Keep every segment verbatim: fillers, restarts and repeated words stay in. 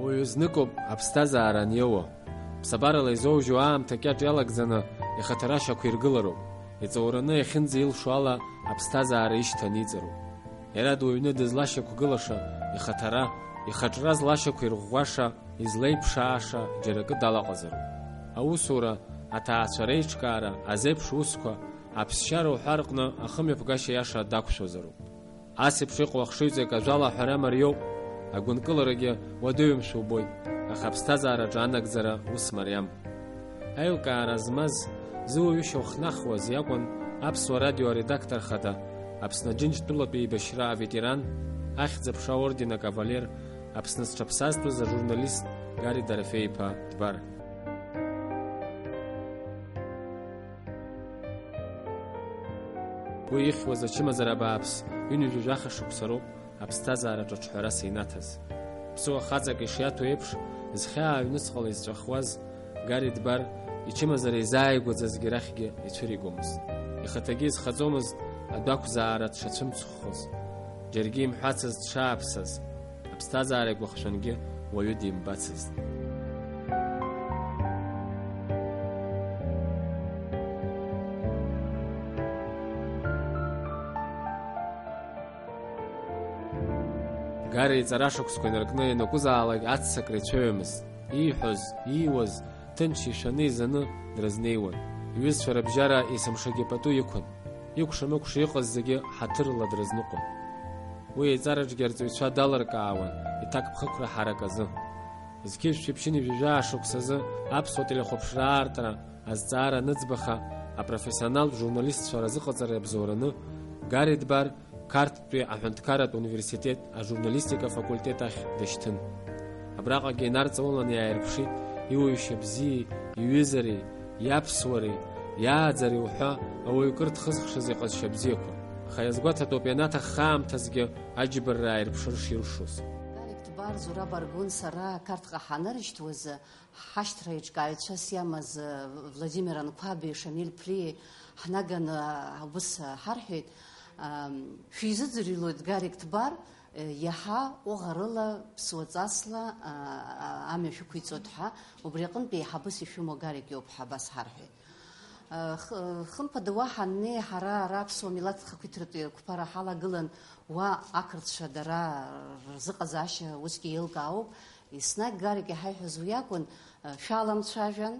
Уаҩы зныкоуп аԥсҭазаара аниоуа. Ԥсабарала изоужьу аамҭа кьаҿ иалагӡаны ихаҭара шьақәиргылароуп. Иҵоураны иахьынӡаилшо ала аԥсҭазаара ишьҭаниҵароуп. Иара дуаҩны дызлашьақәгылаша, ихаҭара, ихаҿра злашьақәирӷәӷәаша, излеиԥшааша џьара акы далаҟазароуп. Аусура, аҭаацәа реиҿкаара, азеиԥш усқәа, аԥсшьара уҳәа рҟны ахымҩаԥгашьа иаша дақәшәозароуп. Ас еиԥш иҟоу ахшыҩҵак ажәала аҳәара мариоуп, агәынкыларагьы уадаҩымшәа убоит, аха аԥсҭазаараҿы анагӡара ус мариам. Аилкаара змаз, зыуаҩышьа ухнахуаз иакәын Аԥсуа радио аредактор хада, Аԥсны Аџьынџьтәылатәи еибашьра аветеран, Ахьӡ-аԥша аорден акавалер, Аԥсны зҽаԥсазтәыз ажурналист Гари Дорофеи-иԥа Дбар. Уи ихьуаз ачымазара бааԥс ҩынҩажәи жәаха шықәса роуп аԥсҭазаараҿы аҿҳәарас инаҭаз. Ԥсуа хаҵак ишиаҭо еиԥш, зхьаа аҩныҵҟала изҵәахуаз Гари Дбар ичымазара изааигәаӡазгьы рахьгьы ицәыригомызт. Ихаҭагьы изхаӡомызт адәақәзаара дшацәымцхәыз, џьаргьы имҳәацызт дшааԥсаз, аԥсҭазаара игәахшәангьы уаҩы димбацызт. Гари иҵара шықәсқәа инаркны ианакәызаалак аццакра ицәаҩамызт. Ииҳәоз, ииуаз, ҭынч ишәаны изаны дрызнеиуан. Иҩызцәа рыбжьара есымшагьы пату иқәын. Икәша-мыкәша иҟаз зегьы ҳаҭырла дрызныҟәон. Уи еиҵараҿгьы арҵаҩцәа далыркаауан, иҭакԥхықәра ҳарак азы. Зқьи жәшәи ԥшьынҩажәи жәаа шықәсазы аԥсуа телехәаԥшра аартра азҵаара аныӡбаха апрофессионалтә журналистцәа разыҟаҵара иабзоураны Гари Дбар Қарҭтәи аҳәынҭқарратә университет ажурналистика факультет ахь дышьҭын. Абраҟагьы инарҵауланы иааирԥшит иуаҩышьа бзиеи, иҩызареи, иаԥсуареи, иааӡареи уҳәа ауаҩы кыр дхызхшаз иҟазшьа бзиақәа. Аха иазгәаҭатәуп ианаҭахха аамҭазгьы аџьбарра ааирԥшыр шилшоз. Гарик Дбар, Зураб Аргәын, сара Қарҭҟа ҳанырышьҭуаз, ҳашьҭра еиҿкааҩцәас иамаз, э, Владимир Анқәаби, Шамиль Ԥлии ҳнаганы, э, убыс, э, ҳарҳәеит, ам, шәизыӡырҩлоит Гарик Дбар, э, иаҳа ҟәыӷарыла, ԥсуаҵасла, а, а, амҩа шәықәиҵоит ҳәа, убри аҟынтә еиҳабыс ишәымоу Гарик иоуп ҳәа абас ҳарҳәеит. Э, х-, хымԥада уа ҳаннеи, ҳара ара аԥсуа милаҭ хақәиҭратәи ақәԥара ҳалагылан, уа ақырҭцәа дара рзыҟазаашьа усгьы еилкаауп. Еснагь Гарик иҳаиҳәоз уи акәын, шәаламцәажәан,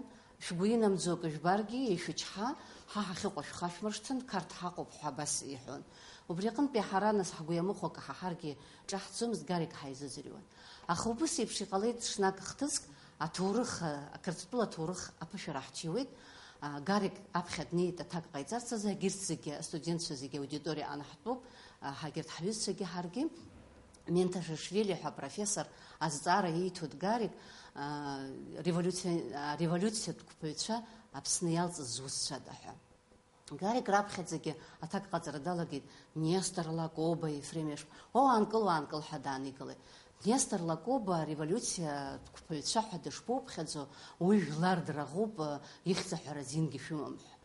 шәгәы инамӡо акы жәбаргьы, ишәычҳа, ҳа ҳахьыҟоу шәхашәмыршҭын, Қарҭ ҳаҟоуп ҳәа абас иҳәон. Убри аҟынтәи ҳара, нас, ҳгәы иамыхәо акы ҳаҳаргьы ҿаҳҭӡомызт, Гарик ҳаизыӡырҩуан. Аха убыс еиԥш иҟалеит ҽнак хҭыск, аҭоурых, ақырҭтәыла аҭоурых аԥышәара ҳҭиуеит. Гарик аԥхьа днеит аҭак ҟаиҵарц азы, егьырҭ зегьы, астудентцәа зегьы аудиториа анаҳтәуп, егьырҭ ҳҩызцәагьы ҳаргьы. Менташишвили ҳәа апрофессор азҵаара ииҭоит Гарик, аа, револиуциа-, аа, револиуциатә қәԥаҩцәа Аԥсны иалҵыз зусҭцәада ҳәа. Гарик раԥхьаӡагьы аҭак ҟаҵара далагеит, Нестор Лакоба, Ефрем Иашба, уа уаанкыл, уаанкыл ҳәа дааникылеит. Нестор Лакоба ареволиуциатә қәԥаҩцәа ҳәа дышԥоуԥхьаӡо, уи жәлар драӷоуп, ихьӡ аҳәара азингьы шәымам ҳәа.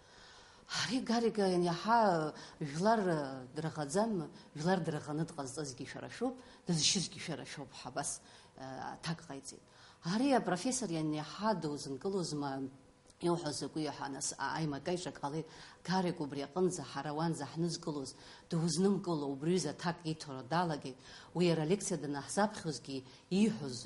Ари Гарик ианиаҳа, жәлар драӷаӡам, жәлар драӷаны дҟазҵазгьы шәара шәоуп, дызшьызгьы шәара шәоуп ҳәа абас, э, аҭак ҟаиҵеит. Ари апрофессор ианиаҳа дузынкылозма, иуҳәо закәи ҳәа нас, а-, аимакаиҿак ҟалеит, Гарик убри аҟынӡа ҳара уанӡа ҳнызкылоз, дузнымкыло, убри ҩыза аҭак иҭоура далагеит, уи иара алекциа данаҳзаԥхьозгьы, ииҳәоз,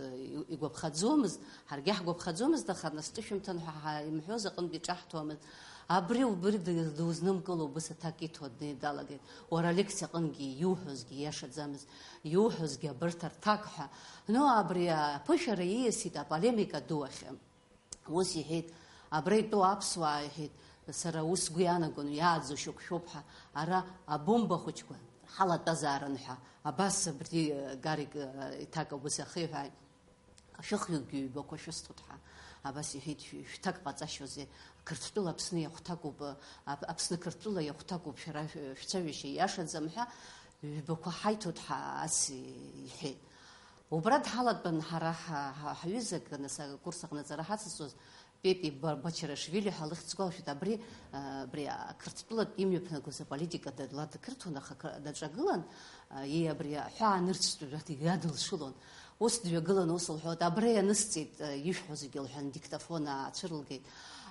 игәаԥхаӡомызт, ҳаргьы ҳгәаԥхаӡомызт, аха нас ҿышәымҭан ҳәа ҳа-, имҳәоз аҟынтә иҿаҳҭуамызт. Абри, убри д-, дузнымкыло убыс аҭак иҭо днеир далагеит. Уара алекциа аҟынгьы иуҳәозгьы иашаӡамызт, иуҳәозгьы абырҭ арҭак ҳәа. Ну, абри аԥышәара ииасит аполемика ду ахь. Ус иҳәеит, абра итәоу аԥсуаа, иҳәеит, сара ус сгәы иаанагон, иааӡо шьоук шәоуп ҳәа, ара абомба хәыҷқәа ҳалатәазаарын ҳәа, абас абри, э, Гарик, э, иҭак убыс иахиҳәааит, шәыхҩыкгьы ҩбақәа шәысҭоит ҳәа, абас иҳәеит, шә-, шәҭак ҟаҵашьоузеи, Қырҭтәыла Аԥсны иахәҭакуп, э, Ап-, Аԥсны Қырҭтәыла иахәҭакуп, шәара шә-, шәцәажәашьа ииашаӡам ҳәа, ҩбақәа ҳаиҭоит ҳәа ас иҳәеит. Убра дҳалатәан ҳара ҳа-, ҳа-, ҳҩызак, нас акурс аҟны аҵара ҳацызҵоз, Пепи Ба-, Бачарашвили ҳәа лыхьӡ сгәалашәоит. Абри, а, абри ақырҭтәылатә имҩаԥнагоз аполитика да-, ладақырҭуан, аха акы-, даҿагылан, а, и-, абри аҳәаа нырцәтәы ҩадылшылон. Ус дҩагылан, ус лҳәоит, абра ианысҵеит, ишәҳәо зегьы лҳәан, диктофон аацәырылгеит.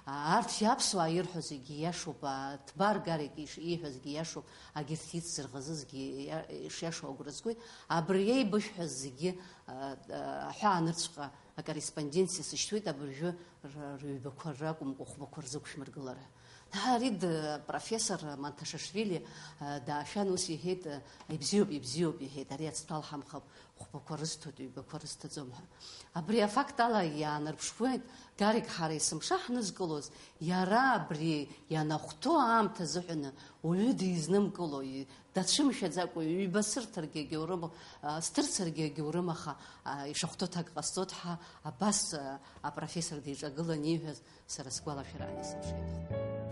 Арҭ иаԥсуаа ирҳәо зегьы иашоуп, аҭбаа Гарик иш-, ииҳәо зегьы иашоуп, агьырҭ ицзырӷазызгьы иа-, ишиашоу агәра згоит. Абри еибышәҳәаз зегьы, а, а, аҳәаанырцәҟа акорреспонденциа сышьҭуеит, абыржәы р-, рыҩбақәа ракәымкәа, хәбақәа рзықәшәмыргылара. Ҳарид, профессор Манташашвили, а, даашәан, ус иҳәеит, а, ибзиоуп, ибзиоуп, иҳәеит, ари ацҭәа алҳамхып, хәбақәа рысҭоит, ҩбақәа рысҭаӡом ҳәа. Абри афакт ала иаанарԥшуеит, Гарик ҳара есымша ҳнызкылоз, иара абри ианахәҭоу аамҭа азыҳәаны уаҩы дизнымкыло, и-, дацәымшәаӡакәа ҩба сырҭаргьы агьаурым, а, сҭырцаргьы агьаурым, аха, а, ишахәҭоу ҭак ҟасҵоит ҳәа абас, а, апрофессор диҿагылан ииҳәаз сара сгәалашәараан исымшеит.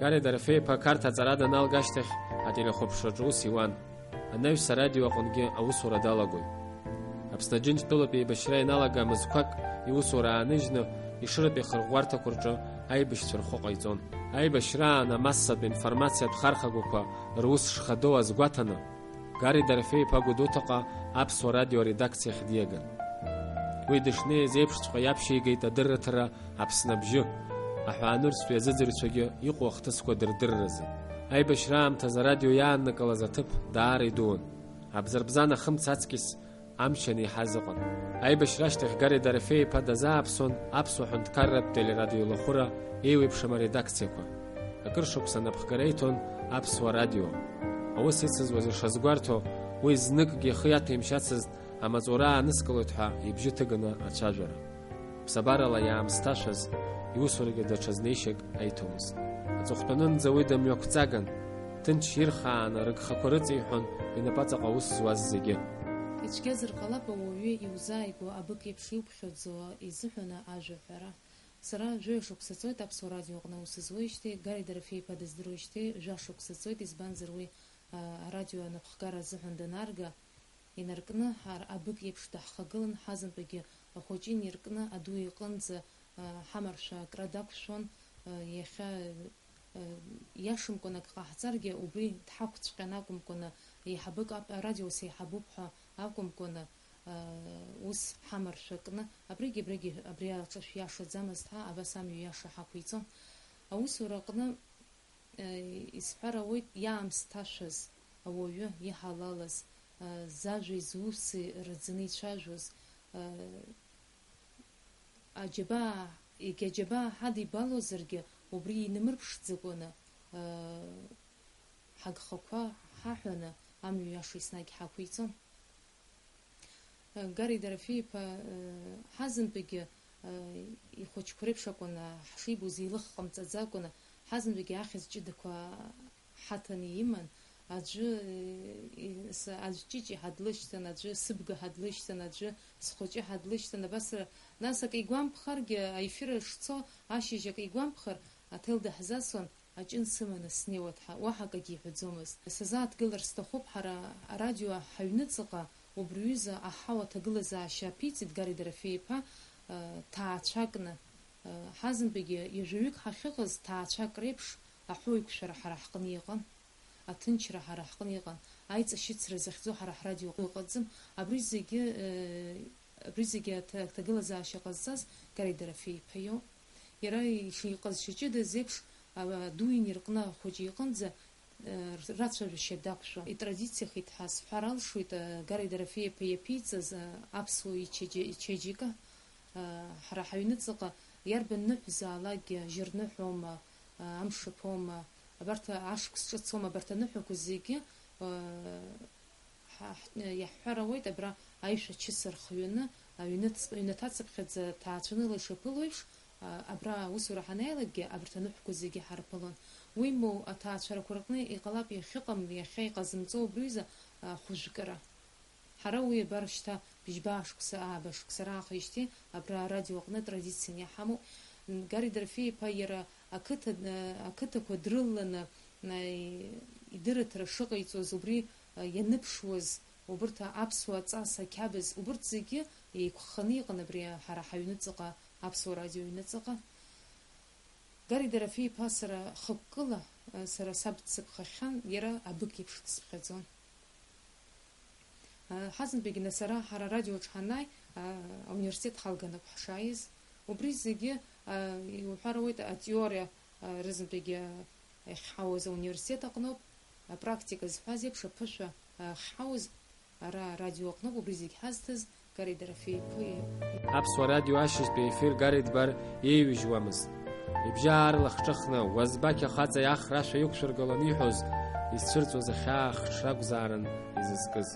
Гари Дорофеи-иԥа Қарҭ аҵара даналга ашьҭахь ателехәаԥшраҿы ус иуан. Анаҩс арадио аҟынгьы аусура далагоит. Аԥсны Аџьынџьтәылатә еибашьра ианалага мызқәак иусура ааныжьны, Ешыратәи ахырӷәӷәарҭақәа рҿы аибашьцәа рхәы ҟаиҵон. Аибашьраан амассатә информациатә хархагақәа рус шхадоу азгәаҭаны, Гари Дорофеи-иԥа Гәдоуҭаҟа Аԥсуа радио аредакциахь диаган. Уи дышнеиз еиԥшҵәҟьа иаԥшьигеит адырраҭара Аԥсны абжьы, аҳәаанырцәтәи азыӡырҩцәагьы иҟоу ахҭысқәа дырдырразы. Аибашьра аамҭазы арадио иааннакылаз аҭыԥ даара идуан. Абзарбзан ахымца аҵкьыс амч анеиҳаз ыҟан. Аибашьра ашьҭахь Гари Дорофеи-иԥа дазааԥсон аԥсуа ҳәынҭқарратә телерадиолахәыра еиуеиԥшым аредакциақәа. Акыр шықәса анапхгара иҭон Аԥсуа радио. Аус ицызуаз ишазгәарҭо, уи зныкгьы ихы иаҭәеимшьацызт амаҵура ааныскылоит ҳәа ибжьы ҭыганы ацәажәара. Ԥсабарала иаамсҭашәаз, иусурагьы даҽа знеишьак аиҭомызт. Аҵыхәтәанынӡа уи дымҩақәҵаган, ҭынч ирхааны рыгхақәа рыҵеиҳәон инапаҵаҟа аус зуаз зегьы. Ицәгьазар ҟалап ауаҩы иузааигәоу абык еиԥш иуԥхьаӡо изыҳәаны ажәа ҳәара. Сара жәаҩа шықәса ҵуеит Аԥсуа радио аҟны аус зуеижьҭеи, Гари Дорофеи-иԥа дыздыруеижьҭеи жәа шықәса ҵуеит, избанзар уи, а, арадио анапхгара азыҳәан данарга, инаркны ҳар-, абык еиԥш даҳхагылан, ҳазынтәыгьы ахәыҷы иниркны аду иҟынӡа, а, ҳамаршәа акра дақәшәон, а, иахьа, а, иашамкәан ак ҟаҳҵаргьы, убри дҳақәҵәҟьан акәымкәаны, еиҳабык ап-, арадио сеиҳабуп ҳәа акәымкәаны, а, ус ҳамаршәа кны, абригь, абригь, абри аҿы шәиашаӡамызт ҳәа, абас амҩа иаша ҳақәиҵон. Аусура аҟны, а, исҳәар ауеит, иаамсҭашәаз ауаҩы иҳалалыз, а, зажәеи зуси раӡаны ицәажәоз, а, аџьабаа, егьа аџьабаа ҳадибалозаргьы, убри инымырԥшӡакәаны, а, ҳагхақәа ҳаҳәаны, амҩа иаша еснагь ҳақәиҵон. Гари Дорофеи-иԥа, э, ҳазынтәыгьы, э, ихәыҷқәа реиԥш акәын, э, ҳшибоз еилых ҟамҵаӡакәаны, ҳазынтәыгьы ахьӡ ҷыдақәа ҳаҭаны иман, аӡәы, э, и-, с-, аӡә Ҷыҷ иҳа длышьҭан, аӡәы Сыбга ҳа длышьҭан, аӡәы схәыҷы ҳа длышьҭан, абас, э, нас акы игәамԥхаргьы, аефир шцо ашьыжь акы игәамԥхар, аҭел даҳзасуан, аҷын сыманы снеиуа дҳа-, уаҳа акагьы иҳәаӡомызт. Сазааҭгылар сҭахуп, ҳара арадио ҳаҩныҵҟа убри аҩыза аҳауа аҭагылазаашьа аԥиҵеит Гари Дорофеи-иԥа, э, ҭаацәакны, э, ҳазынтәыгьы ҩажәаҩык ҳахьыҟаз ҭаацәак реиԥш аҳәоуеиқәшәара ҳара ҳҟны иҟан, аҭынчра ҳара ҳҟны иҟан, аиҵашьыцра захьӡу ҳара ҳрадио ыҟаӡам, абри зегьы, э, Абри зегьы аҭ-, аҭагылазаашьа ҟазҵаз Гари Дорофеи-иԥа иоуп. Иара ишиҟазшьа ҷыдаз еиԥш, а, аду иниркны ахәыҷы иҟынӡа, а, рацәажәашьа дақәшәон. Итрадициахеит ҳәа сҳәар алшоит, а, Гари Дорофеи-иԥа иаԥиҵаз, а, аԥсуа ичеиџьы-, ичеиџьыка. А, ҳара ҳаҩныҵҟа иарбан ныҳәзаалакгьы, жьырныҳәоума, а, амшаԥоума, абарҭ ашықәс ҿыцоума, абарҭ аныҳәақәа зегьы, а, Ҳа-, ҳ-, иаҳҳәар ауеит, абра аишәа чысыр хҩаны, аҩныҵ-, аҩнаҭацыԥхьаӡа ҭаацәаныла ишаԥыло еиԥш, а, абра аусура ҳанааилакгьы, абарҭ аныҳәқәа зегьы ҳарԥылон. Уимоу, аҭаацәарақәа рҟны иҟалап иахьыҟам, иахьа иҟазымҵо убриазы, а, хәыжәкыра. Ҳара уи абар шьҭа быжьба шықәса, ааба шықәса раахижьҭеи абра арадио аҟны традицианы иҳамоуп. М, Гари Дорофеи-иԥа иара ақыҭа, а, ақыҭақәа дрылаланы, а, и-, идырраҭара шыҟаиҵоз, убри ианыԥшуаз, убырҭ аԥсуа ҵас ақьабз, убырҭ зегьы еиқәхханы иҟан абри ҳара ҳаҩныҵҟа, аԥсуа радио аҩныҵҟа. Гари Дорофеи-иԥа сара хықәкыла, сара саб дсыԥхахьан, иара абык еиԥш дсыԥхьаӡон. Ҳазынтәыгьы нас ара ҳара арадиоҿ ҳанааи, а, ауниверситет ҳалганы ҳшааиз, убри зегьы, а, иуҳәар ауеит, атеориа, а, рызынтәигьы, а, иахьҳауаз ауниверситет аҟноуп, апрактика зҳәаз еиԥш аԥышәа, а, ҳҳауз, ара арадио аҟноуп убри зегь ҳазҭаз, Гареи Дорофеи-иԥеи. Аԥсуа радио ашьыжьтәи ефир Гареи Дбар иеиҩыжьуамызт. Ибжьы аарлахҿыхны, Уазбақь ахаҵа иахра ашәа иқәшәыргыланы иҳәоз, изцәырҵуаз ахьаа хҽра акәзаарын изызкыз.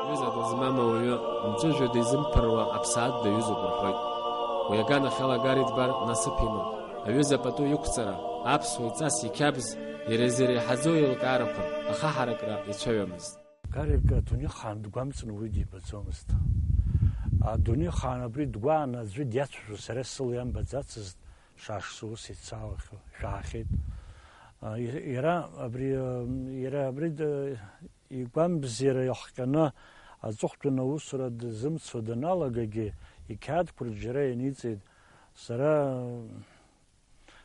Ҩыза дызмам ауаҩы, мҵәыжәҩа дизымԥыруа аԥсаатә даҩызоуп рҳәоит. Уи аганахьала Гареи Дбар насыԥ иман. Аҩыза пату иқәҵара, аԥсуа иҵас иқьабз, иара изы иреиҳаӡоу еилкаарақәа, ахаҳаракра ицәаҩамызт. Гарик адунеихаан дгәамҵны уи дибаӡомызт. Адунеихаан абри дгәааны аӡәы диацәажәо сара сыла иамбаӡацызт, шашсу ус ицаахьоу, шәаахьеит. А, и-, иара абри, а, иара абри д-, игәамбзиара иахҟьаны аҵыхәтәаны аусура дызымцо даналагагьы, иқьаадқәа рҿы џьара ианиҵеит, сара,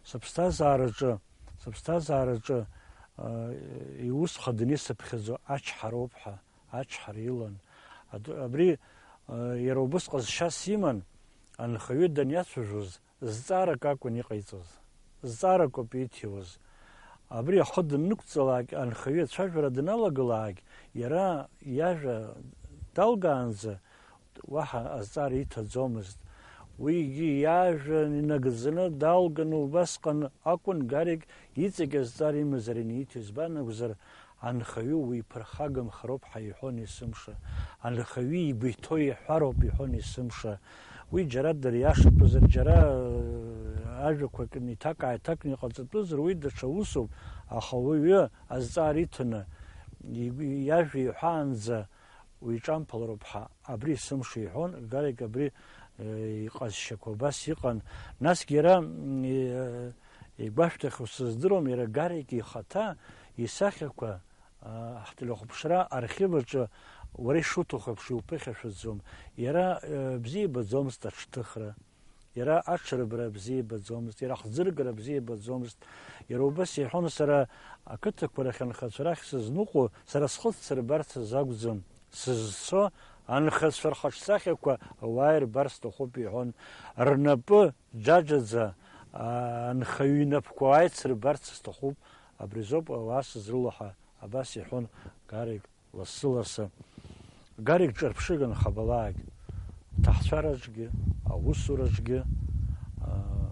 Сыԥсҭазаараҿы, сыԥсҭазаараҿы, а, иусхаданы исыԥхьаӡо ачҳароуп ҳәа, ачҳара илан. Адәы, абри, а, иара убыс ҟазшьас иман, анхаҩы даниацәажәоз, зҵаарак акәын иҟаиҵоз, зҵаарак ауп иҭиуаз. Абри ахы даннықәҵалак, анхаҩы ацәажәара даналагалак, иара иажәа далгаанӡа, уаҳа азҵаара иҭаӡомызт. Уигьы иажәа инагӡаны далганы убасҟан акәын Гарик иҵегь азҵаара имазар ианиҭо, избан акәзар, анхаҩы уиԥырхагамхароуп ҳәа иҳәон есымша, анхаҩы игәы иҭоу иҳәароуп иҳәон есымша. Уи џьара дыриашатәызар, џьара, э, ажәақәак иҭак-ааиҭакны иҟаҵатәызар, уи даҽа усуп, аха ауаҩы азҵаара иҭаны, игәы, иажәа иҳәаанӡа, уиҿамԥалароуп ҳәа абри есымша иҳәон, Гарик абри, э, иҟазшьақәа убас иҟан. Насгьы иара, м, и-, э, игәашәҭахьоу сыздыруам, иара Гарик ихаҭа исахьақәа, а, ҳтелехәаԥшра архив аҿы уара ишуҭаху еиԥш иуԥыхьашәаӡом. Иара, э, бзиа ибаӡомызт аҽҭыхра. Иара аҽырбара бзиа ибаӡомызт, иара ахӡыргара бзиа ибаӡомызт. Иара убас иҳәон, сара ақыҭақәа рахь анхацәа рахь сызныҟәо, сара схы сцырбарц азы акәӡам сызцо, анхацәа рхаҿсахьақәа ауаа ирбар сҭахуп иҳәон. Рнапы џаџаӡа, аа, анхаҩы инапқәа уааицырбарц сҭахуп, абризоуп ауаа сызрылоу ҳәа абас иҳәон Гарик. Лассы-лассы. Гарик ҿырԥшыган хабалаагь, аҭаҳцәараҿгьы, аусураҿгьы, аа,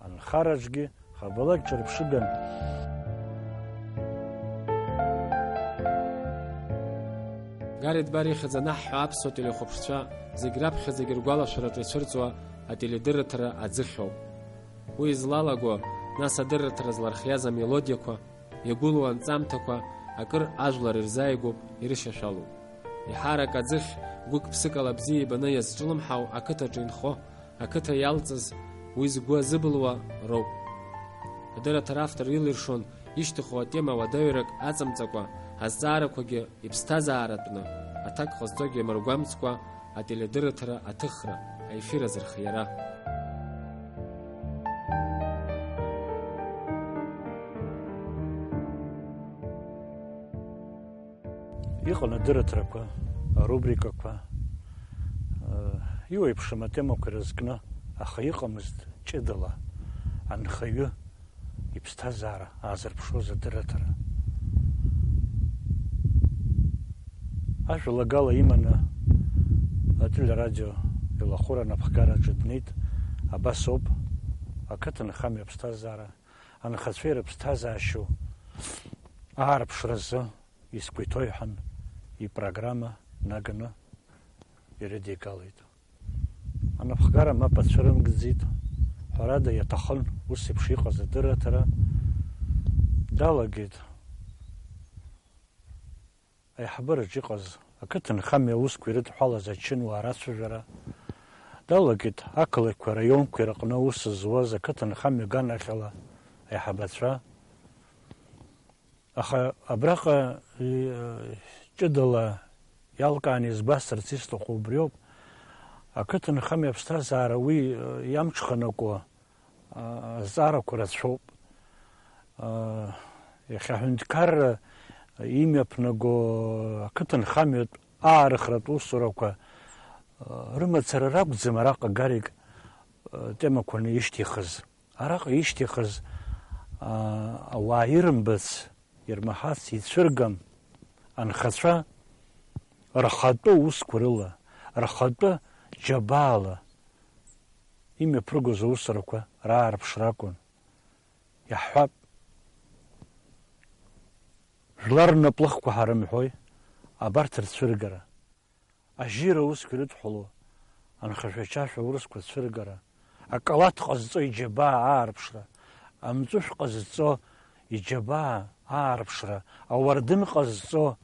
анхараҿгьы хабалак ҿырԥшыган. Гари Дбар ихьӡ анаҳҳәо аԥсуа телехәаԥшцәа зегь раԥхьаӡагьы ргәалашәараҿы ицәырҵуа ателедырраҭара аӡыхьоуп. Уи излалаго, нас адырраҭара злархиаз амелодиақәа, иагәылоу анҵамҭақәа акыр ажәлар ирзааигәоуп, ирышьашәалоуп. Еиҳарак аӡыхь гәык-ԥсыкала бзиа ибаны иазҿлымҳау ақыҭаҿы инхо, ақыҭа иалҵыз, уи згәы азыбылуа роуп. Адырраҭара автор илиршон ишьҭыху атема уадаҩрак аҵамҵакәа, азҵаарақәагьы иԥсҭазааратәны, аҭак ҟазҵогьы мыргәамҵкәа, ателедырраҭара аҭыхра, аефир азырхиара. Иҟан адырраҭарақәа, арубрикақәа, э, иуеиԥшым атемақәа ирызкны, аха иҟамызт ҷыдала анхаҩы иԥсҭазаара аазырԥшуаз адырраҭара. Ажәалагала иманы ателерадио илахәыра анапхгараҿы днеит, абас ауп, ақыҭанхамҩа аԥсҭазаара, анхацәеи рыԥсҭазаашьоу аарԥшразы изқәиҭу иҳәан, ипрограмма наганы ирыдигалеит. Анапхгара мап ацәырымгӡеит, ҳәарада, иаҭахын ус еиԥш иҟаз адырраҭара. Далагеит аиҳабыраҿ иҟаз ақыҭанхамҩа аусқәа ирыдҳәалаз ачынуаа рацәажәара. Далагеит ақалақьқәа, араионқәа рыҟны аус зуаз ақыҭанхамҩа аганахьала аиҳабацәа. Аха абраҟа, э, ҷыдала иалкааны изгәасҭарц исҭаху убриоуп, ақыҭанхамҩа аԥсҭазаара уи, э, иамҽханакуа, а, азҵаарақәа рацәоуп. А, иахьа аҳәынҭқарра имҩаԥнаго ақыҭанхамҩатә аарыхратә усурақәа, а, рымацара ракәӡам араҟа Гарик, а, темақәаны ишьҭихыз. Араҟа ишьҭихыз, а, ауаа ирымбац, ирмаҳац, ицәыргам анхацәа рхатәы усқәа рыла, рхатәы џьабаала имҩаԥыргоз аусурақәа раарԥшра акәын. Иаҳҳәап, жәлар рнаплыхқәа ҳарымҳәои, абарҭ рцәыргара. Ажьира аусқәа ирыдҳәалоу анхашәачашәа аурысқәа рцәыргара, акалаҭ ҟазҵо иџьабаа аарԥшра, амҵәышә ҟазҵо иџьабаа аарԥшра, ауардын ҟазҵо,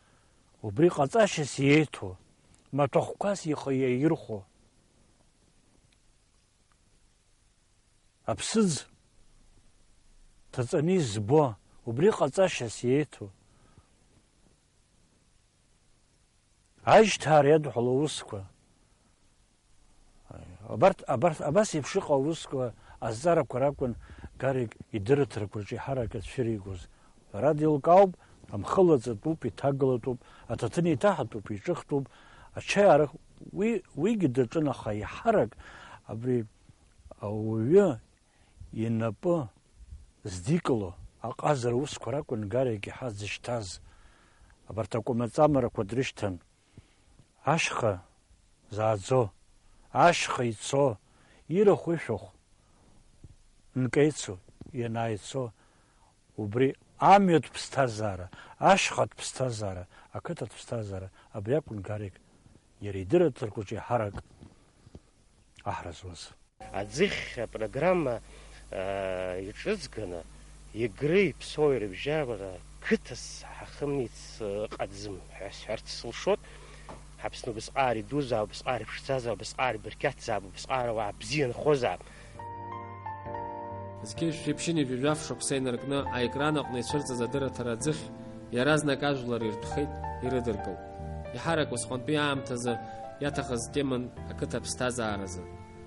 убри ҟаҵашьас иеиҭо, маҭәахәқәас ихы иаирхәо. Аԥсыӡ ҭаҵаны избо, убри ҟаҵашьас иеиҭо. Ажьҭаара иадҳәалоу аусқәа. Абарҭ, абарҭ, абас еиԥш иҟоу аусқәа азҵаарақәа ракәын Гарик идырраҭарақәа рҿы еиҳарак ацәыригоз. Ҳәарада, еилкаауп, амхылаҵатәуп, иҭагалатәуп, аҭаҭын еиҭаҳатәуп, иҿыхтәуп, ачаи арыхә, уи, уигьы даҿын, аха еиҳарак абри ауаҩы инапы здикыло аҟазара усқәа ракәын Гарик иаҳа дзышьҭаз. Абарҭ акәамаҵамарақәа дрышьҭан. Ашьха зааӡо, ашьха ицо, ирахә ишәахә нкеицо, ианааицо, убри амҩатә ԥсҭазаара, ашьхатә ԥсҭазаара, ақыҭатә ԥсҭазаара, абри акәын Гарик иара идырраҭарақәаҿы еиҳарак аҳра зуаз. Аӡыхь апрограмма, аа, иҿызганы, Егреи Ԥсои рыбжьара қыҭас ҳахымиц ыҟаӡам ҳәа сҳәарц сылшоит. Ҳаԥсны убысҟак идузаап, убысҟак иԥшӡазаап, убысҟак ибырқьаҭзаап, убысҟак ауаа бзиа нхозаап. Зқьи жәшәи ԥшьынҩажәи жәаф шықәса инаркны аекран аҟны ицәырҵыз адырраҭара аӡыхь иаразнак ажәлар иртәхеит, ирыдыркылт. Еиҳарак усҟантәи аамҭазы иаҭахыз теман ақыҭа аԥсҭазааразы.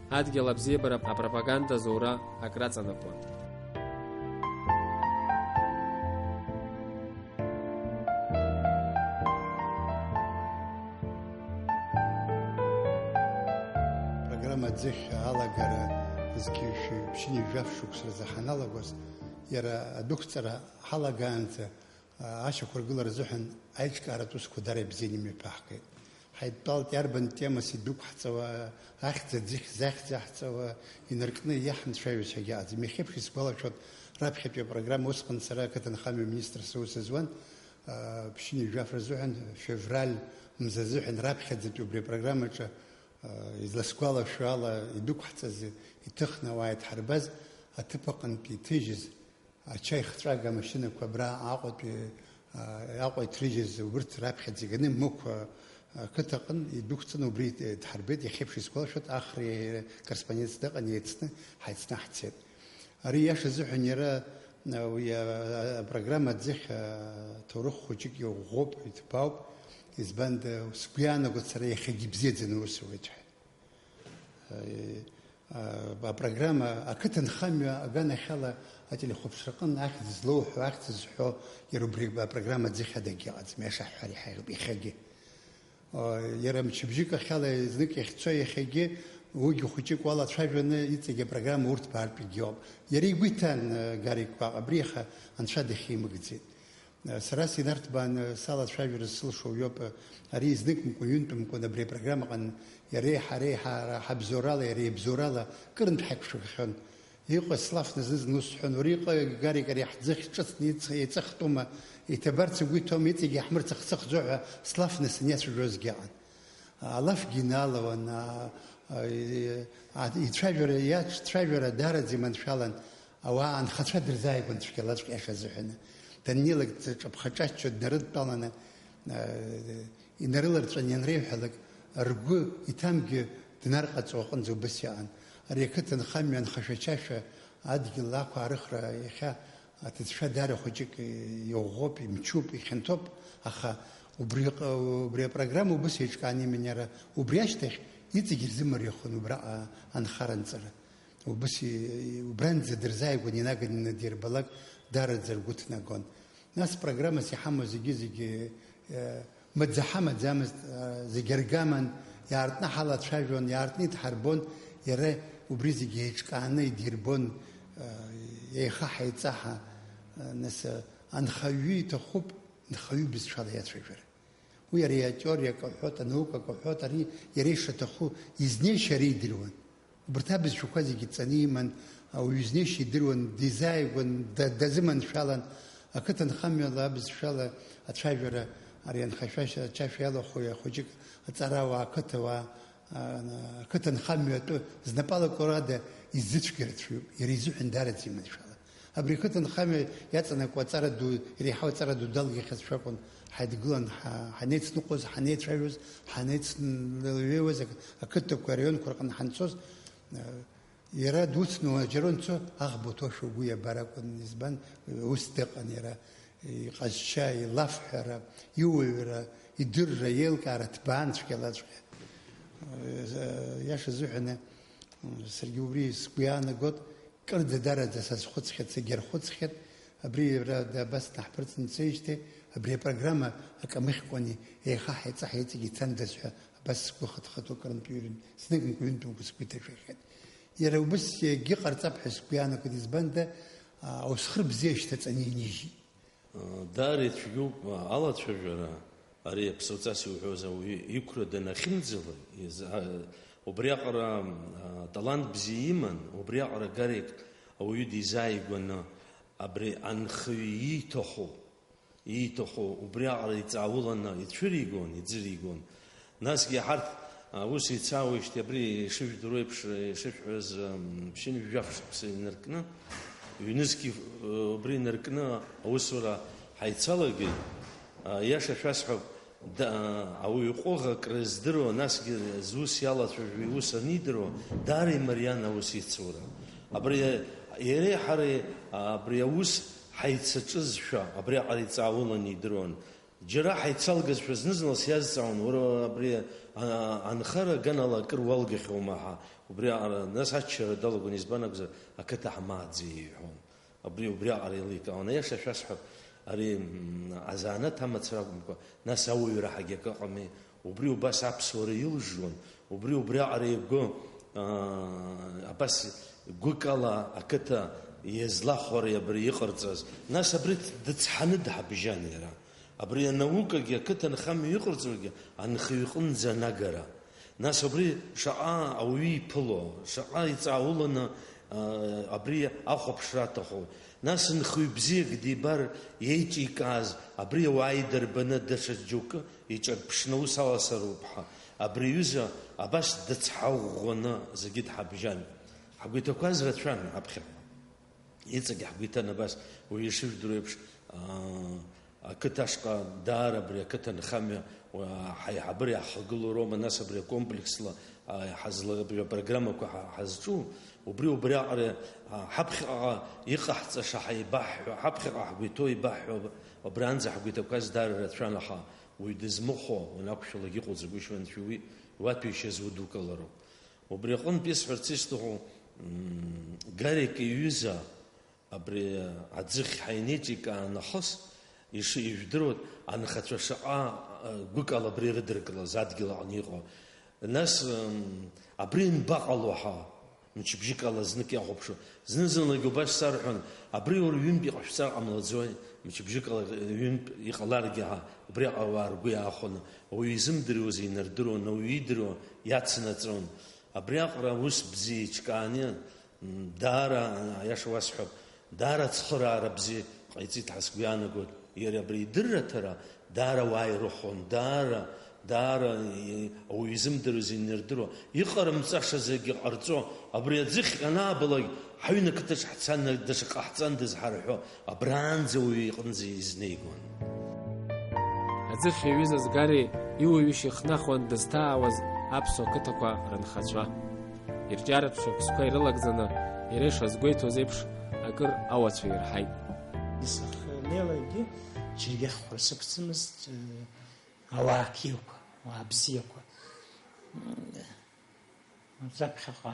Адгьыл абзиабара апропаганда зура акраҵанакуан. Программа аӡыхь алагара зқьи жәшәи ԥшьынҩажәи жәаф шықәсразы ҳаналагоз, иара адәықәҵара ҳалагаанӡа, ашьақәыргылара азыҳәан аиҿкааратә усқәа дара ибзианы имҩаԥаҳгеит. Ҳаидтәалеит иарбан темас идәықәҳҵауа, ахьӡ аӡыхь захьӡ аҳҵауа, инаркны иаҳамцәажәозшәагьы ыҟаӡам. Иахьеиԥш исгәалашәоит, раԥхьатәи апрограмма, усҟан сара ақыҭанхамҩа министр саус зуан, а, ԥшьынҩажәи жәаф рзыҳәан, февраль мза азыҳәан раԥхьаӡатәи убри апрограммаҿы, а, изласгәалашәо ала, идәықәҳҵаз, иҭыхны ауаа идҳарбаз аҭыԥ аҟынтә иҭыжьыз, ачаи хҵәага амашьынақәа абра Аҟәатәи, а, Аҟәа иҭрыжьыз, убырҭ раԥхьаӡа иганы Мықә, а, ақыҭаҟын идәықәҵаны убри дҳарбеит, иахьеиԥш исгәалашәоит, Ахреи корреспондентс дыҟан, еицны, ҳаицны ҳцеит. Ари иаша азыҳәан иара, а, уи, а, апрограмма аӡыхь, а, ҭоурых хәыҷык иӷәӷәоуп, иҭбаауп, избанда, сгәы иаанагоит сара иахьагьы ибзиаӡаны аус ауеит ҳәа. Апрограмма, ақыҭанхамҩа аганахьала ателехәаԥшраҟын ахьӡ злоуҳәо, ахьӡ зҳәо, иара убри апрограмма аӡыхь адагьы ыҟаӡам, иаша ҳҳәар иҳаиуп иахьагьы. Иара мчыбжьык ахьала знык иахьцо иахьагьы, уигьы хәыҷык уалацәажәаны иҵегь апрограмма урҭбаартә егьиоуп. Иара игәы иҭан, Гарик Кәаҟ, абри аха анцәа дахьимыгӡеит. Сара синарҭбааны салацәажәара сылшо иоуп, ари зныкымкәа, ҩынтәымкәа абри апрограммаҟны иареи ҳареи ҳара ҳабзоурала, иара ибзоурала кырынтә ҳаиқәшәахьан. Иҟаз слафны зны-зны ус сҳәон, уара иҟоу Гарик ари ҳӡыхь ҿыцны иҵ-, еиҵыхтәума, иҭабарц игәы иҭоума, иҵегь иаҳмырцхцыхӡо ҳәа слафны саниацәажәозгьы ыҟан. Алафгьы иналауан, а, а, и-, а, ицәажәара, иацәажәара даараӡа иманшәалан, ауаа анхацәа дырзааигәан цәгьалаҵәҟьа иаша азыҳәаны. Даннеилак дҿаԥха-ҿаччо днарыдтәаланы, а, инарыларҵәан ианреиҳәалак, ргәы иҭамгьы Днарҟаҵо аҟынӡа убыс иаан. Ари ақыҭанхамҩа анхашәачашәа адгьыл ақәаарыхра иахьа аҭыӡшәа даара хәыҷык иӷәӷәоуп, имчуп, ихьанҭоуп, аха убри аҟ-, убри апрограмма убыс еиҿкааны иман иара. Убри ашьҭахь иҵегь ирзымариахон убраҟа анхара анҵара. Убыс и-, убранӡа дырзааигәан инаганы инадирбалак, даараӡа ргәы ҭнагон. Нас программас иҳамоу зегьы-зегьы, э, маӡа ҳамаӡамызт, э, зегьы аргаман, иаартны ҳалацәажәон, иаартны идҳарбон, иара убри зегьы еиҿкааны идирбон, э, еиха ҳаиҵаҳа, э, нас, э, анхаҩы иҭахуп, нхаҩы бызшәала иацәажәара. Уи ари атеориа акы аҳәоит, анаука акы аҳәоит, ари иара ишаҭаху изнеишьа ари идыруан. Убарҭ абызшәақәа зегьы ҵаны иман, ауаҩы изнеишьа идыруан, дизааигәан, да-, дазыманшәалан, ақыҭанхамҩала абызшәала ацәажәара ари анхашәашьа ачашәа иалахәу ахәыҷык аҵарауаа, ақыҭауаа, а, ақыҭанхамҩа атәы знапалакуа ада иззыцәгьарацәоуп, иара изыҳәан даараӡа иманшәалан. Абри ақыҭанхамҩа иаҵанакуа аҵара ду, иреиҳау аҵара ду далгахьазшәа акәын, ҳаидгылан ҳа-, ҳанеицныҟәоз, ҳанеицәажәоз, ҳанеицлеиуаз, ақыҭақәа, араионқәа рҟны ҳанцоз, э, иара дуцны уаџьара унцо, аӷба уҭоушәа угәы иабар акәын, избан, ус дыҟан иара, иҟазшьа, илафҳәара, иуаҩра, идырра, еилкаара ҭбаан цәгьалаҵәҟьа. Э, иаша азыҳәаны, саргьы убри сгәы иаанагот, кырӡа-дараӡа сазхәыцхьеит, сагьархәыцхьеит, абри иара абас днаҳԥырҵны дцеижьҭеи, абри апрограмма акамыхькәани еиха ҳаиҵаҳа иҵегь ицандаз ҳәа абас сгәы хыҭхыҭуа акырынтә ҩынтә, знык-ҩынтә-ҩынтәымкәа сгәы иҭашәахьеит. Иара убыс егьыҟарҵап ҳәа сгәы иаанагоит, избанда, а, аусхыр бзиа шьҭаҵаны инижьит. Даара ицәгьоуп алацәажәара, ари аԥсуаҵас иуҳәоз ауаҩы иқәра данахьымӡалак, иза-, убриаҟара, а, талант бзиа иман, убриаҟара Гарик ауаҩы дизааигәаны абри анхаҩы ииҭаху, ииҭаху убриаҟара иҵаауланы ицәыригон, иӡыригон. Насгьы ҳарҭ, а, ус еицаауеижьҭеи абри ишыжәдыруа еиԥш, ишышәҳәаз, ам, ԥшьынҩажәа шықәса инаркны, ҩнызқь, э, убри инаркны аусура ҳаицалагеит. А, иаша шәасҳәап, да-, ауаҩы ҟәыӷа акрыздыруа, насгьы зус иалацәажәо иус анидыруа, даара имариан аус ицура. Абри иареи ҳареи, а, абри аус ҳаицаҿызшәа, абриаҟара иҵаауланы идыруан. Џьара ҳаицалгазшәа зны-зынла сиазҵаауан, уара абри, а, анхара аганала акыр уалгахьоума ҳәа. Убри аҟара, нас аччара далагон, избан акәзар, ақыҭа ҳмааӡеи иҳәон. Абри убри аҟара еиликаауан. Аиаша шәасҳәап, ари, м, азанааҭ амацара акәымкәа, нас ауаҩра ҳагьакы ыҟами. Убри убас аԥсуара илжжуан, убри убри аҟара игәы, аа, абас гәыкала ақыҭа иазлахәари абри иҟарҵаз. Нас абри дыцҳаны дҳабжьан иара. Абри анаукагьы ақыҭанхамҩа иҟарҵогьы анхаҩ иҟынӡа анагара. Нас абри шаҟа ауаҩы иԥыло, шаҟа иҵаауланы, аа, абри ахәаԥшра аҭаху. Нас нхаҩ бзиак дибар, иеиҿикааз, абри ауаа идырбаны даҽа џьоукы иҿарԥшны аус аласыроуп ҳәа, абри аҩыза абас дыцҳа ӷәӷәаны зегьы дҳабжьан. Ҳгәы иҭақәаз рацәан аԥхьаҟа. Иҵегь ҳгәы иҭан абас, уи ишыжәдыруа еиԥш, аа, ақыҭа ашҟа даара абри ақыҭанхамҩа, уа, ҳаиҳабыра иаҳхагылоу роума, нас абри акомплексла, а, ҳазла-, абри апрограммақәа ҳа-, ҳазҿу, убри убриаҟара, а, ҳаԥхьаҟа иҟаҳҵаша ҳаибаҳҳәо, ҳаԥхьаҟа ҳгәы иҭоу еибаҳҳәо, абранӡа ҳгәы иҭақәаз даара рацәан, аха уаҩ дызмыхәо уанақәшәалак иҟоуҵагәышьоу анцәа уи, уаҭәеишьаз удукылароуп. Убри аҟынтә исҳәарц исҭаху, м, Гарик иҩыза, абри аӡыхь ҳаинеиҿикаа нахыс, иши-, ижәдыруеит, анхацәа шаҟа, а, гәыкала абри ирыдыркылаз адгьыл аҟны иҟоу. Нас, м, абри анбаҟало ҳәа, мчыбжьыкала знык иахәаԥшуа. Зны-зынлагьы убас сарҳәон, абри уара ҩынтә иҟашәҵар ҟамлаӡои, мчыбжьыкала ҩынтә иҟаларгьы ҳәа, убриаҟара ауаа ргәы иаахәаны, ауаҩы изымдыруаз инардыруан, ауаҩы идыруа иацнаҵон. Абриаҟара аус бзиа еиҿкааны, м, даара, аиаша уасҳәап, даара ацхыраара бзиа ҟаиҵеит ҳәа сгәы иаанагоит. Иара абри идырраҭара даара ауаа ирыхон, даара, даара, и-, ауаҩы изымдыруаз инардыруа, иҟарымҵаша зегьы ҟарҵо, абри аӡыхь анаабалак, ҳаҩны ақыҭаҿ ҳцаны даҽа ҟаҳҵандаз ҳарҳәо, абраанӡа уаҩы иҟынӡа изнеигон. Аӡыхь иаҩызаз Гари иуаҩышьа ихнахуан дызҭаауаз Аԥсуа қыҭақәа рынхацәа. Ирҿиаратә шықәсқәа ирылагӡаны, иара ишазгәеиҭоз еиԥш, акыр ауацәа ирҳаит. Исыхнеилакгьы џьаргьы ахьхәра сықәӡамызт, э, ауаа қьиақәа, ауаа бзиақәа. М, заԥхьаҟа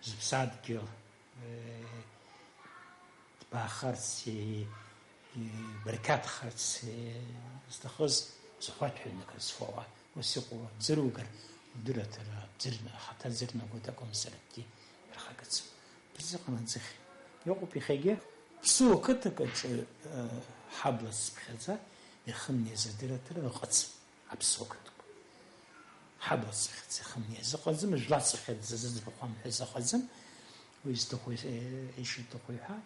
зыԥсадгьыл, э, дбаахарц, и-, ибарқьаҭхарц, и-, зҭахыз зхәаҭҳәа инагаз зфуа, ус иҟоу ӡыругар, удырраҭара ӡырна-, ахаҭа ӡырнагоит акәымзар, акгьы ирхагаӡом. Абри зыҟанаҵахьеит. Иҟоуп иахьагьы. Ԥсуа қыҭак аҿы, э, ҳабла цыԥхьаӡа иахымнеиз адырраҭара ыҟаӡам. Аԥсуа қыҭақәа. Ҳабла цыԥхьаӡа иахымнеиз ыҟаӡам, жәла цыԥхьаӡа зыӡбахә амҳәаз ыҟаӡам. Уи изҭаху, э, ишиҭаху иҳәа,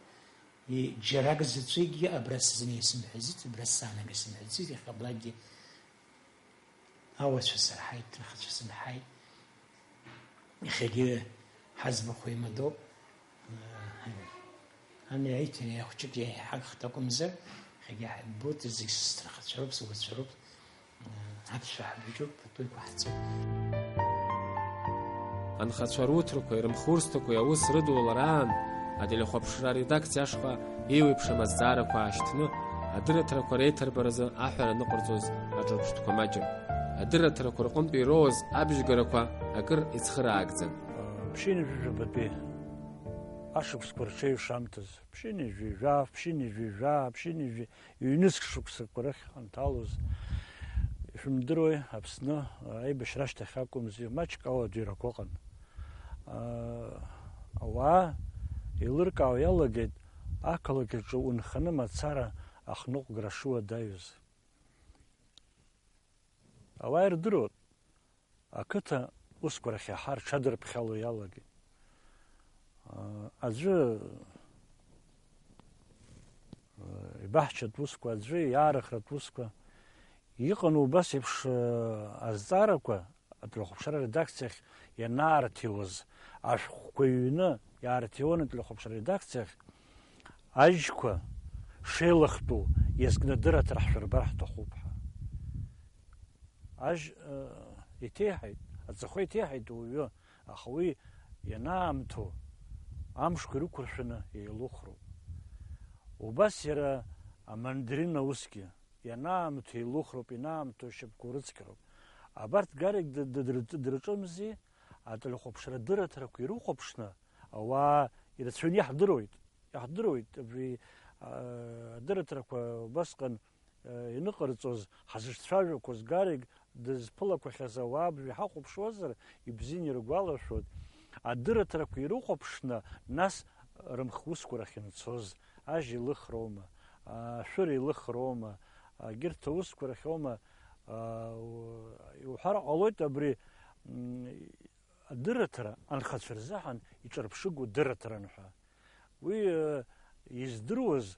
и-, џьарак заҵәыкгьы абра сызнеи сымҳәаӡеит, абра сзаанагеи сымҳәаӡеит, иахьа абрагьы ауацәа сырҳаит, рхацәа сымҳаит. Иахьагьы ҳаӡбахә еимадоуп. Ами аиҭин, иахәҷык иаҳагхт акәымзар, иахьагьы ҳаибоит, зегь срыхацәа роуп, сыгәацәа роуп. Аԥсшәа ҳабжьоуп, пату иқәаҳҵоит. Анхацәа руҭрақәеи рымхурсҭақәеи аус рыдулараан, ателехәаԥшра аредакциа ашҟа еиуеиԥшым азҵаарақәа аашьҭны, адырраҭарақәа реиҭарбаразы аҳәара аныҟарҵоз аҿырԥштәқәа маҷым. Адырраҭарақәа рҟынтә ироуаз абжьгарақәа акыр ицхыраагӡан. Ԥшьынҩажәи жәабатәи ашықәсқәа рҽеиҩшамҭаз, ԥшьынҩажәи жәаф, ԥшьынҩажәи жәаа, ԥшьынҩажәи ҩнызқь шықәсақәа рахь анҭалоз, ишәымдыруеи, Аԥсны аибашьра ашьҭахь акәымзи, маҷк ауадаҩрақәа ыҟан. Ауаа еилыркаауа иалагеит ақалақь аҿы унханы мацара ахныҟәгара шуадаҩыз. Ауаа ирдыруан, ақыҭа усқәа рахь иаҳа рҽадырԥхьало иалагеит. Аӡәы ибаҳчатә усқәа, аӡәы иаарыхратә усқәа. Иҟан убас еиԥш азҵаарақәа, ателехәаԥшра аредакциахь ианаарҭиуаз, ашәҟәқәа ҩны иаарҭиуан ателехәаԥшра аредакциахь, ажьқәа шеилыхтәу иазкны адырраҭара ҳшәырбар ҳҭахуп ҳәа. Ажь, э, иҭеиҳаит, аҵәахәа иҭеиҳаит ауаҩы, аха уи ианаамҭоу амшқәа ирықәыршәаны еилыхроуп. Убас иара амандарин аусгьы ианаамҭоу еилыхроуп, ианаамҭоу ашьапқәа урыцқьароуп. Абарҭ Гарик д-, д-, дыр-, дырҿымзи, ателехәаԥшра адырраҭарақәа ирыхәаԥшны, ауаа ирацәаҩны иаҳдыруеит, иаҳдыруеит, абри, а, адырраҭарақәа убасҟан, а, ианыҟарҵоз, ҳазыҿцәажәақәоз, Гарик дызԥылақәахьаз ауаа абжа иҳахәаԥшуазар, ибзианы иргәалашәоит. Адырраҭарақәа ирыхәаԥшны, нас рымхусқәа рахь инцоз, ажь илыхроума, ашәыр илыхроума, егьырҭ аусқәа рахьоума, а, у-, иуҳәар ҟалоит абри, м, адырраҭара анхацәа рзыҳәан иҿырԥшыгоу дырраҭаран ҳәа. Уи, э, издыруаз,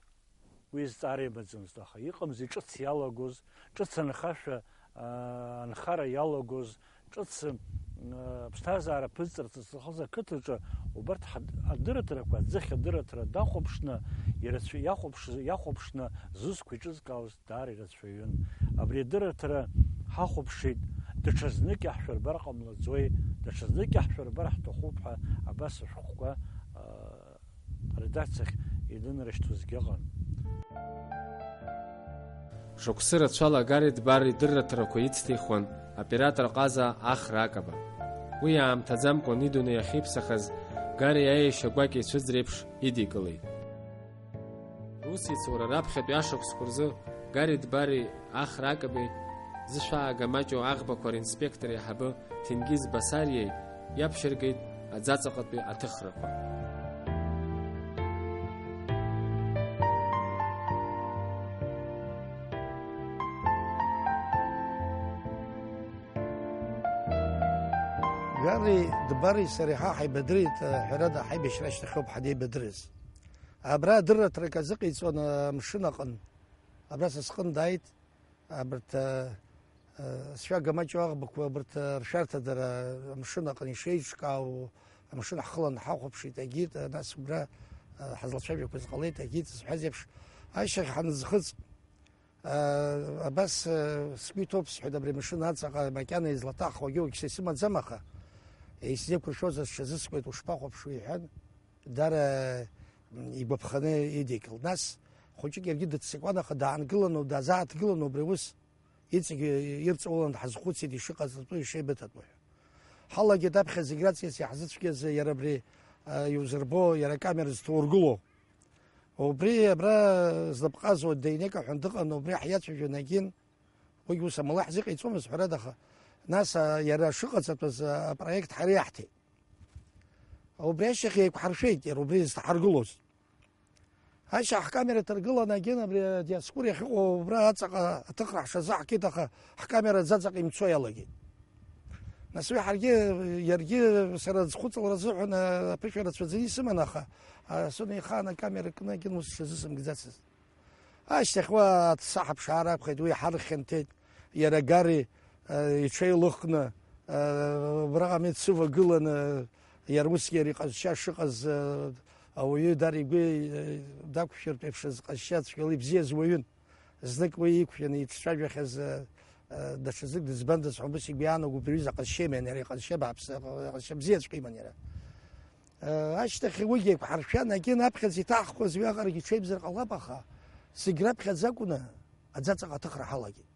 уи зҵаара имаӡамызт, аха иҟамзи ҿыц иалагоз, ҿыц анхашәа, а, анхара иалагоз, ҿыц, м, а, ԥсҭазаара ԥызҵарц зҭахыз ақыҭаҿы убарҭ ҳад-, адырраҭарақәа, аӡыхь адырраҭара дахәаԥшны, ирацәа-, иахәаԥш-, иахәаԥшны зусқәа иҿызкаауаз даара ирацәаҩын. Абри адырраҭара ҳахәаԥшит, даҽазнык иаҳшәырбар ҟамлаӡои, даҽазнык иаҳшәырбар ҳҭахуп ҳәа абас ашәҟәқәа, а, аредакциахь инынарышьҭуазгьы ыҟан. Шықәсы рацәала Гари Дбар идырраҭарақәа ицҭихуан аоператор ҟаза Ахра Акаба. Уи аамҭаӡамкәан идунеи ахьиԥсахаз Гари аиашьа гәакьа ицәыӡреиԥш идикылеит. Русеицура раԥхьатәи ашықәсқәа рзы Гари Дбари Ахра Акаби зышәаага маҷу аӷбақәа ринспектор еиҳабы Ҭенгиз Басариеи иаԥшьыргеит аӡаҵаҟатәи аҭыхрақәа. Гари Дбари сареи ҳа ҳаибадырит, ҳәарада, ҳаибашьра ашьҭахьоуп ҳанеибадырыз. Абра адырраҭарак азыҟаиҵон амшын аҟын. Абра са сҟын дааит. Абарҭ, а, а, сшәага маҷу аӷбақәа, абарҭ, а, ршәарҭадара амшын аҟны ишеиҿкаау, амшын ҳхылан ҳахәаԥшит, агьит, а, нас убра, а, ҳазлацәажәақәаз ҟалеит, агьит, зҳәаз еиԥш, ашьҭахь ҳанызхыҵ, Абас сгәы иҭоуп, сҳәеит, абри амашьына аҵаҟа макьана излаҭаххогьы уагьшьҭа исымаӡам, аха исзеиқәыршәозар сҽазыскуеит, ушԥахәаԥшуеи, иҳәан, даара игәаԥханы идикылт. Нас хәыҷык иаргьы дыццакуан, аха даангыланы, дазааҭгыланы убри аус иҵегьы ирҵаулан дҳазхәыцит ишыҟаҵатәу, ишеибыҭатәу ҳәа. Ҳалагеит аԥхьа зегь раҵкыс иаҳзыцәгьаз иара абри, а, иузырбо, иара акамера зҭоургыло. Убри абра знапҟазуа Дейнека ҳәа дыҟан, убри ҳиацәажәон агьын. Уигь ус амала ҳзыҟаиҵомызт, ҳәарада, аха нас, а, иара шыҟаҵатәыз, а, апроект ҳара иаҳҭеит. Убри ашьҭахь еиқәҳаршәеит, иара убри изҭаҳаргылоз. Ашьҭахь ҳкамера ҭаргыланы агьын абри адиаскур иахьыҟоу убра аҵаҟа аҭыхра ҳҽазаҳкит, аха ҳкамера аӡаҵаҟа имцо иалагеит. Нас уи ҳаргьы, иаргьы сара зхәыцлара азыҳәан, а, аԥышәа рацәаӡаны исыман, аха, а, сунеихаан акамера кны агьын ус сҽазысымкӡацызт. Ашьҭахь уа аҭсаҳа ԥшаара акәхеит, уи ҳархьанҭеит, иара Гари, а, иҽеилыхны, а, абраҟа амҩа дсывагыланы, иара усгьы иара иҟазшьа шыҟаз, а, ауаҩы дара игәы, а, дақәшәартә еиԥш азҟазшьа цәгьала ибзиаз уаҩын. Знык уи иқәшәаны иҿцәажәахьаз, а, а, даҽазнык дызбандаз ҳәа убас игәы иаанагоуп, иҩыза ҟазшьа иман иара, иҟазшьа бааԥс, ҟазшьа бзиаҵәҟьа иман иара. Ашьҭахь уигьы еиқәҳаршәан, агьын аԥхьаӡа иҭаҳхуаз уиаҟарагьы ҽеибзар ҟалап, аха зегь раԥхьаӡа акәны аӡаҵаҟа аҭыхра ҳалагеит.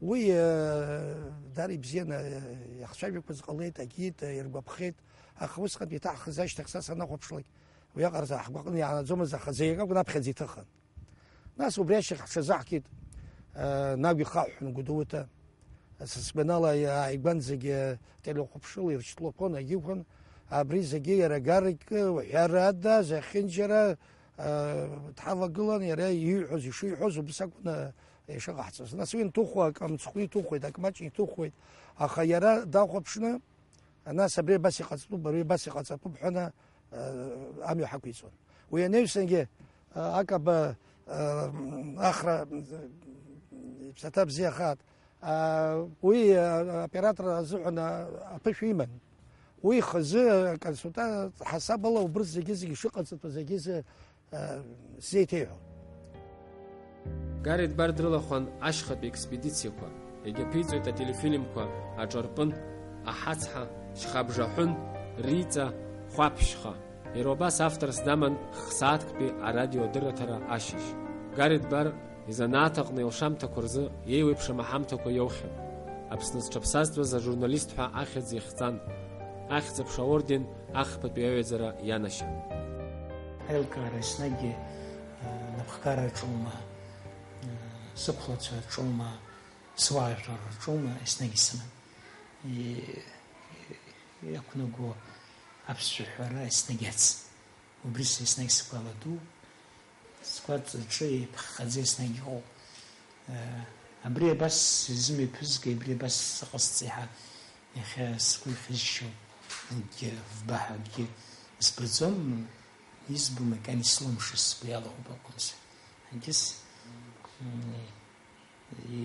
Уи, э, дара ибзианы, э, иахцәажәақәаз ҟалеит, агьит, э, иргәаԥхеит, аха усҟантәи иҭаҳхыз ашьҭахь са санахәаԥшлак, уиаҟара ҳгәаҟны иаанаӡомызт, аха зегь акакәын аԥхьаӡа иҭыхын. Нас убри ашьҭахь ҳҽазаҳкит, э, Нагә ихаҳәҳәон Гәдоуҭа. Са сгәанала, иааигәанӡагьы телехәаԥшыла иршьҭлақәон, агьықәын. Абри зегьы иара Гарик, ҳәарада, зехьынџьара, э, дҳавагылан, иара ииҳәоз, ишиҳәоз, убыс акәын, э, ишыҟаҳҵоз. Нас уи нҭыхуа, акы мыцхәы иҭыхуеит, акы маҷ иҭыхуеит. Аха иара дахәаԥшны, нас абри абас иҟаҵатәуп, абри абас иҟаҵатәуп ҳәаны, э, амҩа ҳақәиҵон. Уи анаҩсангьы, э, акаба, э, ахра, э, иԥсаҭа бзиахааит. Э, уи, э, аоператор азыҳәан, э, аԥышәа иман. Уи хазы, э, аконсультант ҳасабала убырҭ зегьы-зегьы шыҟаҵатәу зегьы-зегьы, э, сзеиҭеиҳәон. Гари Дбар дрылахәын ашьхатәи експедициақәа, егьаԥиҵоит ателефильмқәа Аҿарпын, Аҳацҳа, Шьхабжаҳәын, Риҵа, Хәаԥшьха. Иара убас авторс даман х-сааҭктәи арадиоадырраҭара ашьыжь. Гари Дбар изанааҭ аҟны илшамҭақәа рзы еиуеиԥшым аҳамҭақәа иоухьан. Аԥсны зҽаԥсазтәыз ажурналист ҳәа ахьӡ ихҵан, Ахьӡ-аԥша аорден ахԥатәи аҩаӡара ианашьан. Аилкаара еснагьы, э, напхгара аҿоума, э, сықәлацәа рҿоума, суаажәлар рҿоума, еснагь исыман. И-, иақәнаго аԥсшәа ҳәара еснагь ацын. Убри са еснагь сгәаладу, сгәаҵаҿы еиԥыххаӡа еснагь иҟоуп. Э, абри абас изымҩаԥызгеи, абри абас сыҟасҵеи ҳәа иахьа сгәы ихьызшьо акгьы, вбаҳәа акгьы збаӡом, избо макьана ислымшо сгәы иалахәуп акәымзар. Егьыс, м,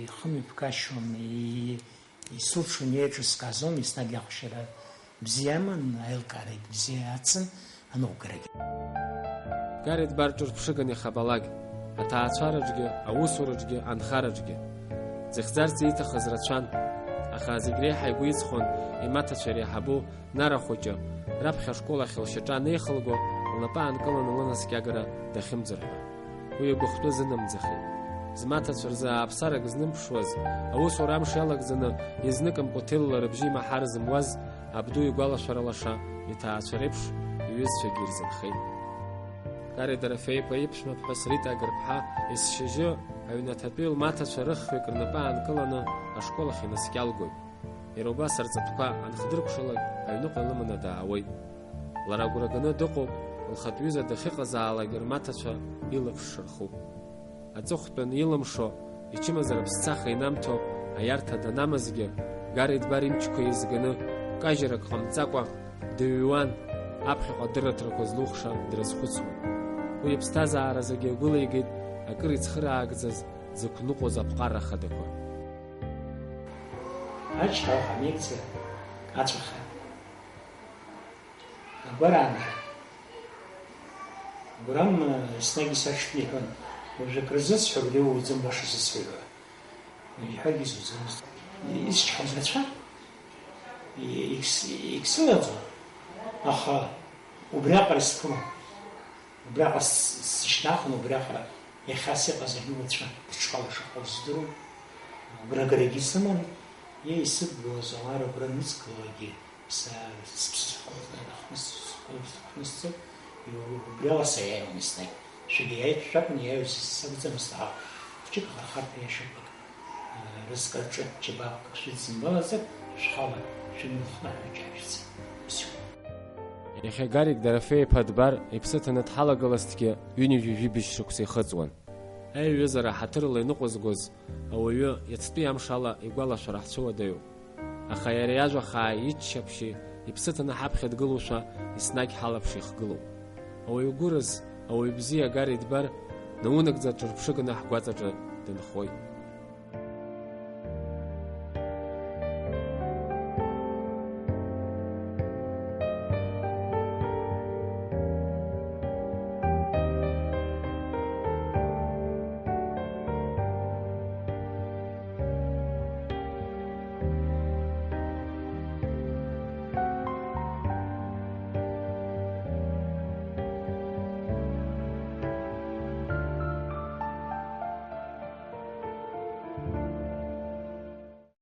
ихымҩаԥгашьом, и-, исылшо неиҿызкаазом, еснагь ахәшьара бзиа аман, аилкаарагь бзиа ацын, аныҟәгарагь. Гари Дбар ҿырԥшыган иахьабалак, аҭаацәараҿгьы, аусураҿгьы, анхараҿгьы. Дзыхьӡарц ииҭахыз рацәан, аха зегь реиҳа игәы иҵхон имаҭацәа иреиҳабу Нара хәыҷы, раԥхьа ашкол ахь лшьаҿа анеихылго, лнапы аанкыланы лынаскьагара дахьымӡар ҳәа. Уи игәыхәтәы зынамӡахеит. Змаҭацәа рзы ааԥсарак знымԥшуаз, аусура амш иалагӡаны, изныкымкәа ҭелла рыбжьы имаҳар зымуаз, абду игәалашәара лаша, иҭаацәа реиԥш, иҩызцәагьы ирзынхеит. Гари Дорофеи-иԥа иԥшәмаԥҳәыс Рита Агырԥҳа есшьыжьы аҩнаҭатәи лмаҭацәа рыхҩык рнапы аанкыланы ашкол ахь инаскьалгоит. Иара убас рҵатәқәа анхдыркәшалак, аҩныҟа илыманы даауеит. Лара агәра ганы дыҟоуп, лхатә ҩыза дахьыҟазаалак рмаҭацәа илаԥш шырху. Аҵыхәтәан илымшо, ичымазара ԥсцаха инамҭо аиарҭа данамазгьы, Гари Дбар имчқәа еизганы, кажьрак ҟамҵакәа, дыҩуан, аԥхьаҟа адырраҭарақәа злухша дрызхәыцуан. Уи иԥсҭазаара зегьы агәылеигеит акыр ицхыраагӡаз дзықәныҟәоз аԥҟара хадақәа. Ачҳара ҳамеигӡа ацәаха. Агәараанха. Гәырам, еснагь исаҽԥниҳәон. Уажәы акры зысҳәо, убри уаҩӡам баша зысҳәо ҳәа. Иҳәагьы зуӡомызт. Исчҳауаз рацәа, егьс-, егьсылаӡом, аха убриаҟара исԥылон. Убриаҟара с-, сышьҭнахын, убриаҟара иахьа сыҟаз ари уаҵәы дыҽхала шыҟоу здыруан. Агәрагарагьы сыман, иа исыдгылаз ауаа рыгәра анысгылогьы, са сыԥсы схылҵны, схылҵ-, схылҵ-, убриала саиааиуан еснагь. Шәагьы иааит, шәакәын иааиуаз, сакәӡамызт, аха хәыҷык ахырхарҭа иашьапык, э, рызкаҿы џьабаак шәыдсымбалазар, шәхала шәымҩахҟа ҳәа џьаршьца. Бзиоуп. Иахьа Гарик Дорофеи-иԥа Дбар иԥсы ҭаны дҳалагылазҭгьы ҩынҩажәи жәибжь шықәса ихыҵуан. Аиҩызара ҳаҭырла иныҟәызгоз ауаҩы иацтәи амш ала игәалашәара ҳцәыуадаҩуп. Аха иара иажәа хаа иччаԥшьи, иԥсы ҭаны ҳаԥхьа дгылоушәа еснагь ҳалаԥш ихгылоуп. Ауаҩы гәыраз, ауаҩы бзиа Гарик Дбар, наунагӡа ҿырԥшыганы ҳгәаҵаҿы дынхоит.